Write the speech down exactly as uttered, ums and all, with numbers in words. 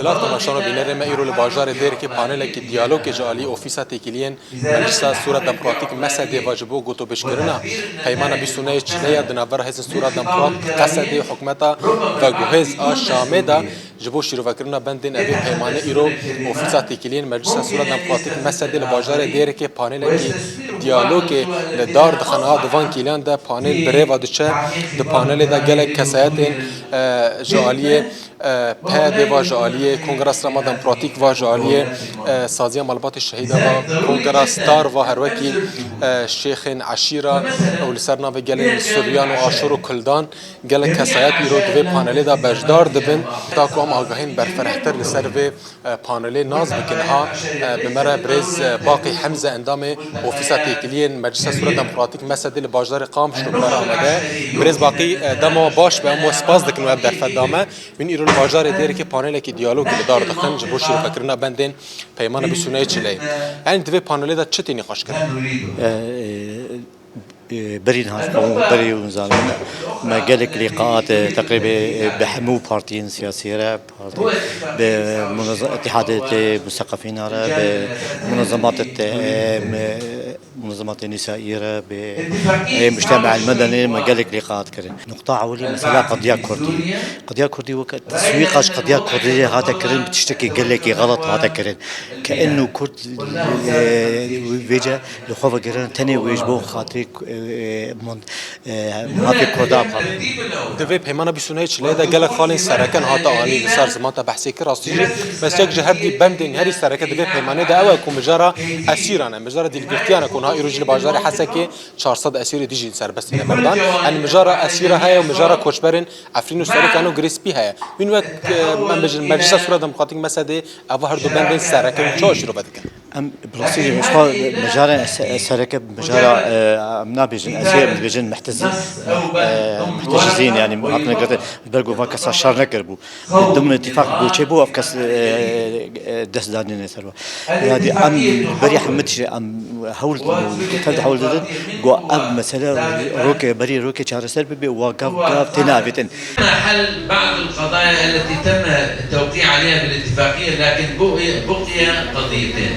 Silav temaşevan û bînerê me, îro li bajarê Dêrikê panelekî diyalogê ji alî Ofîsa Têkiliyên Meclisa Sûra Demokratîk, MESEDê, ve ji bo gotûbêjkirina Peymana bîst û nehê Çileyê di navbera Hêzên Sûra Demokrat, QESEDê, û hikûmeta veguhêz a Şamê de ji bo şîrovekirina bendên evê peymanê îro Ofîsa Têkiliyên Meclisa Sûra Demokratîk, MESEDê, li bajarê Dêrikê panelekî diyalogê li dar dixe. Niha di van kîliyan de panel bi rê ve diçe. Di panelê de gelek kesayetên, e, ji aliyê, e, PYDê ve, ji aliyê Kongreya Sirema Demokratîk ve, ji aliyê, e, Saziya Malbatê Şehîda ve, Kongreya Star ve, her wekî, e, şêxên eşîra û li ser navê gelên Suryan û Aşûr û Kurdan, gelek kesayet îro di vê panelê de beşdar dibin. Da ku em agahiyên berfirehtir li ser vê, e, panelê nas bikin, ha, e, bi me re birêz, e, Baqî Hemze, endamê Ofîsa Têkiliyên Meclisa Sûra Demokratîk, MESEDê, li bajarê Qamişlo bi me re amade. Birêz Baqî, e, dema we baş be, em we spas dikin we ev derfet da me. Hûn îro li bajarê Dêrikê panelekî diyalogê li dar dixin ji bo şîrovekirina bendên Peymana bîst û nehê Çileyê. Yanî di vê panelê de çi tê nîqaş kirin? E, e, e, berî niha ji xwe berî hûn zanin, me gelek lîqaat, e, teqrîbê, e, bi hemû partiyên siyasî re, partî, bi munez-, îtîhadê tê museqefîna re, bi munezematê tê, e, me-, munezematê nîsaî re, bi, e, mujtema el-medeni me gelek lîqaat kirin. Nuqta ewilî mesela qediya kurdî. Qediya kurdî weke teswîqa ji qediya kurdî hate kirin, bi tiştekî gelekî xelet hate kirin. Ke eno kurd, e, vêce li xwe vegerin, tenê wê ji bo xatirê, e, mon-, e, mafê kurda bixwe. Di vê peymana bîst û nehê Çileyê de gelek xalên sereke hate anî, li ser ziman te behsê kir. Rastî jî, bes yek ji hevdî bendên herî sereke di vê peymanê de ew e ku mijara esîran e, mijara dîlgirtiyan e ku niha îro jî li bajarê Hesekê çar sed esîrê dijî serbestî ne berdan. Yanî mijara esîra heye û mijara koçberên Efrîn û Serêkan û Girê Spî heye. Hûn wek, e, em bêjin, Meclisa Sûra Demokratîk, MESEDê, ev her du bendên sereke hûn çawa şîrove dikin? Em bi rastî jî ji xwe mijara se-, sereke, mijara, e, em nabêjin, ez ê em dibêjin mehtezî, e, mehtecizîn, yanî hatine girtin, ji ber ku van kesa şer nekiribû. Dimn îtîfaq goçê bû, ev kes, e, e, dest danîne ser we. Yanî em berî hemî tiştê em hewl didin, û tel de hewl didin, ku ev mesele roke, berî roke çareser bibe, wa gav gav têne avêtin. حل بعض القضايا التي تم التوقيع عليها بالاتفاقية، لكن بقي، بقي قضيتين.